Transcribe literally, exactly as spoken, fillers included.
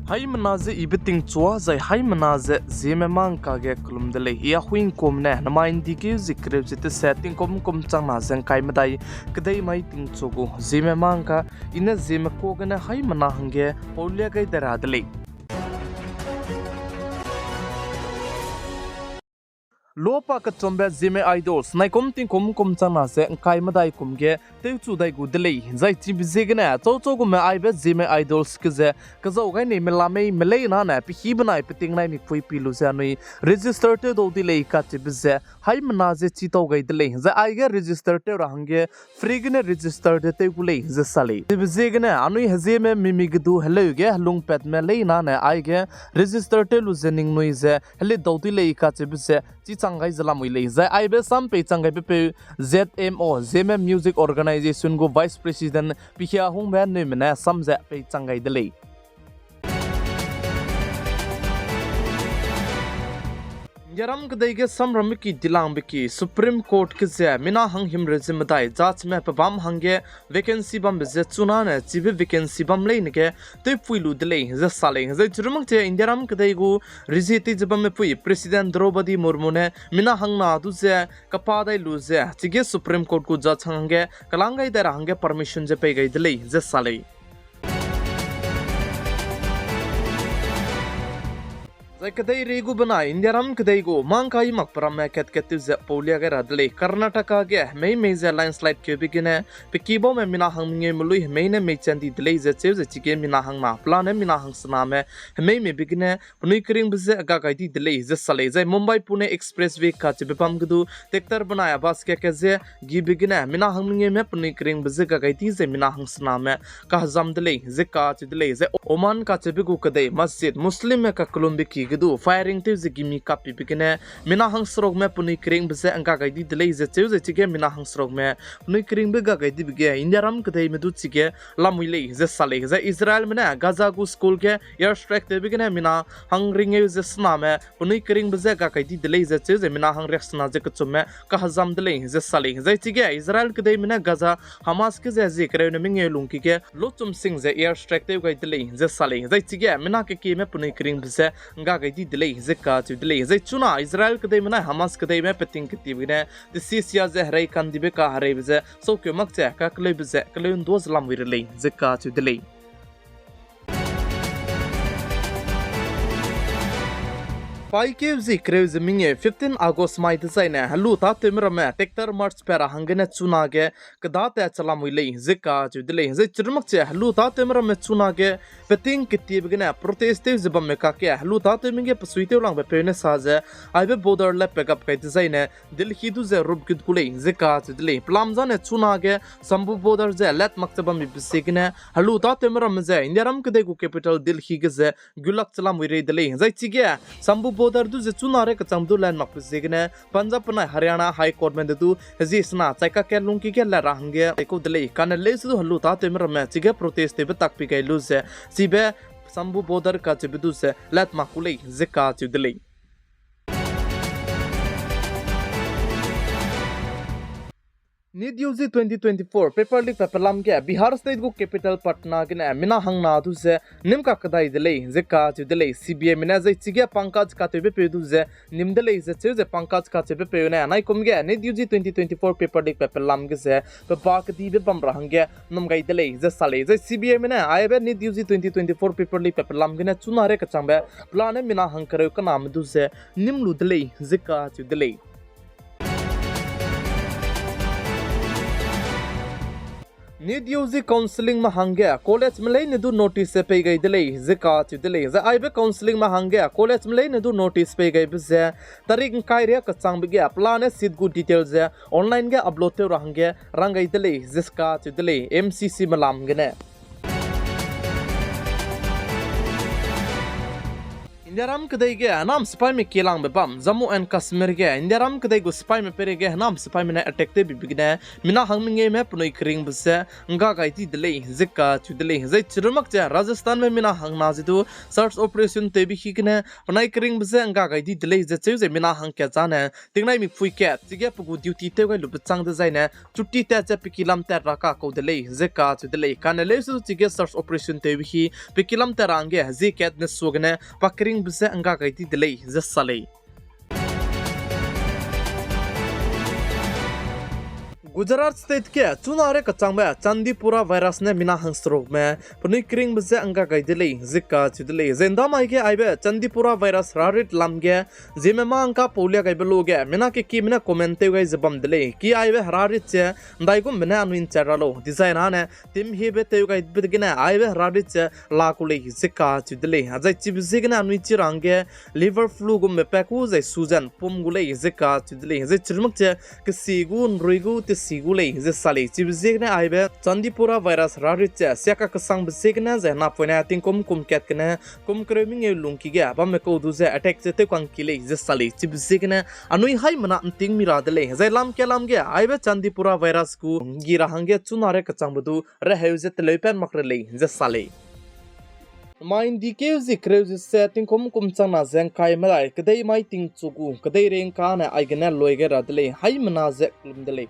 Haimena ze I beting chua zai haimena ze Zeme mangka ge kelum de lei. I Ahuingkum ne namai ’ndi keu zie kereu ze tese tingkum kum changna ze ’ngkai medai kedei mai tingchu gu Zeme mangka, I ne Zeme ka gene haimena hangge paulia gai de ra de lei. Luapa kechumbe Zeme Idols naikum tingkum kum changna ze ’ngkai medai kum ge tewchu dai gu de lei. Zai chibe ziegene chau-chau gume aibe Zeme Idols ge ze kezau gai nei mela mei melei nane pehî benai peting nai mipui pi lu ze anui register tew dau di lei kacheube ze haimena ze chitau gai de lei. Zai aige register tew ra hangge free gene register de tew gu lei ze sa lei. Chibe ziegene anui Hezieme mimi ge du heleu ge helungpatme lei nane aige register tew lu ze ningnui ze helit dau di lei kacheube ze chichang gai ze lamui lei. Zai aibe sam peichang gaibepeu Z M O, Zeme Music Organisation gu Vice President Pihiahungbe Neume ne sam ze peichang gai de lei. Indiaram kedei ge samramme ki dilangbe ki Supreme Court ge ze mina hang himreu ze medai judgeme pebâm hangge vacancy bambe ze chunane chibe vacancy bam leine ge tewpui lu de lei ze sa lei. Zai chirumak che Indiaram kedei gu rezie tei ze bamme pui President Droupadi Murmu ne mina hangna du ze kapa dai lu ze chige Supreme Court gu judge hangge kelang gai dai ra hangge permission ze pei gai de lei ze sa lei. Zai kedeirei gu benai Indiaram kedei gu mangkai makperamme kat-kat tew ze paulia gai ra de lei. Karnataka ge hemei mei ze landslide keube gene pekibaume mina hang mengeu melui hemei ne meichandi de lei ze cheu ze chige mina hangna pelane mina hangsename hemei meibe gene penui keringbe je ga gai di de lei ze sa lei. Zai Mumbai Pune Expressway kacheube bam ge du tractor benai bus kat-kat ze gibe gene mina hang mengeume penui keringbe je ga gai di ze mina hangsename kahezam de lei ze kacheu de lei. Zai Oman kacheube gu kedei masjid Muslimme kakellumbe ki ge du firing tew ze gimi kappibe gene mina hangserukme penui keringbe je ga gai di de lei ze cheu ze chige mina hangserukme penui keringbe ga gai dibe ge Indiaram kedeime du chige lamui lei ze sa lei. Zai Israelme ne Gaza gu school ge airstrike tewbe gene mina hang ringeu ze sename penui keringbe je ga gai di de lei ze cheu ze mina hang riaksena ze kechumme kahezam de lei ze sa lei. Zai chige Israel kedeime ne Gaza Hamas ge ze zie kereune mengeu lungki ge lochum sing ze airstrike tew gai de lei ze sa lei. Zai chige mina kekieme penui keringbe je ga gai di de lei ze kacheu de lei. Zai chuna Israel kedeime nai Hamas kedeime peting ketibe gene tesi sia ze herei kandibe kahereibe ze saukeu mak che kakeleube ze keleu ’nduâ ze lamui re lei ze kacheu de lei. Paîkeu zie kereu ze mengeu fifteen August mai dezaine helu tâtewme ramme tractor march pa ra hanggene chunage kedâ tat che lamui lei ze kacheu de lei. Zai chirumak che helu tâtewme ramme chunage peting ketiebe gene protest tew ze bamme kakge helu tâtewme ge pesuitewlangbe peu ne sa ze aibe border le pegap kai dezaine Delhi du ze rupgut gu lei ze kacheu de lei. Pelam zane chunage Shambhu border ze lat mak che bambe ziegene helu tâtewme ramme ze Indiaram kedei gu capital Delhi ge ze gulak che lamui rei de lei. Zai chige Shambhu border du ze chuna re kechangbe du lat makbe ziegene Punjab benai Haryana High Courtme de du hezie sena chai kakge lungki ge lat ra hangge kau de lei. Kane leuse du helu tâtewme ramme chige protest tewbe tak pi gai lu ze chibe Shambhu border kacheube du ze lat mak gu lei ze kacheu de lei. NEET U G twenty twenty-four paper leak pa pelam ge Bihar State gu capital Patna gene mina hangna du ze nîm kakedai de lei ze kacheu de lei. C B I me ne zai chige Pankaj katewbe peu du ze nîm de lei ze cheu ze Pankaj katewbe peu ne naikum ge NEET U G twenty twenty-four paper leak pa pelam ge ze pe ba kedibe bam ra hangge num gai de lei ze sa lei. Zai C B I me ne aibe NEET U G twenty twenty-four paper leak pa pelam gene chuna re kechangbe pelane mina hangkereu kename du ze nîm lu de lei ze kacheu de lei. NEET U G counselling me hangge college me leine du notice pei gai de lei ze kacheu de lei. Zai aibe counselling me hangge college me leine du notice pei gaibe ze tarik ’ngkai ria kechangbe ge pelane seat gu detail ze online ge upload tew ra hangge rang gai de lei ze kacheu de lei M C C me lam gene. Indiaram kedei ge henam sipaime kielangbe bam Jammu and Kashmir ge Indiaram kedei gu sipaime peireige henam sipaime ne attack tewbibe gene mina hang mengeume penui keringbe je ngga gai di de lei ze kacheu de lei. Zai chirumak ze Rajasthanme mina hangna ze du search operation tewbe hi gene penai keringbe je ngga gai di de lei ze cheu ze mina hangkat zane tingnai mipui kat chige pe gu duty tew gai lube châng dezaine chutti tat ze pe ki lam tat ra kakau de lei ze kacheu de lei. Kane leuse du chige search operation tewbe hi pe ki lam tat ra hangge hezie kat ne suagene pa keringbe je ngga gai di de lei ze sa lei. Gujarat State ge chuna re kachangbe Chandipura virus ne mina hangserukme penui keringbe je ngga gai de lei ze kacheu de lei. Zai ndamai ge aibe Chandipura virus herarit lam ge ziemme mâ ngkapau lia gaibe luge mina kekime ne comment tew gai ze bam de lei. Ki aibe herarit ze ndaigumbe ne anui nchat ra lau dizai nane timhiebe tew gaibe gene aibe herarit ze la ku lei ze kacheu de lei. Zai chibe ziegene anui chi ra hangge liver flu gumbe pa ku zai suzen pum gu lei ze kacheu de lei. Zai chirumak ze kesi gu, nrui gu, tesi gu lei ze sa lei. Chibe ziegene aibe Chandipura virus herarit ze siaka kesangbe ziegene zai napoine tingkum kum kat gene kum kereu mengeu lungki ge bamme kau du ze attack ze tewkangki lei ze sa lei. Chibe ziegene anui haimena nting mi ra de lei. Zai lam ke lam ge aibe Chandipura virus gu nggi ra hangge chuna re kachangbe du reheu ze teleupat mak re lei ze sa lei. Mai ndikeu zi kereu ze se tingkum kum changna ze ngkai medai kedei mai tingchu gu kedeirei ngkane aigene loi gai ra de lei. Haimena ze kelum de lei.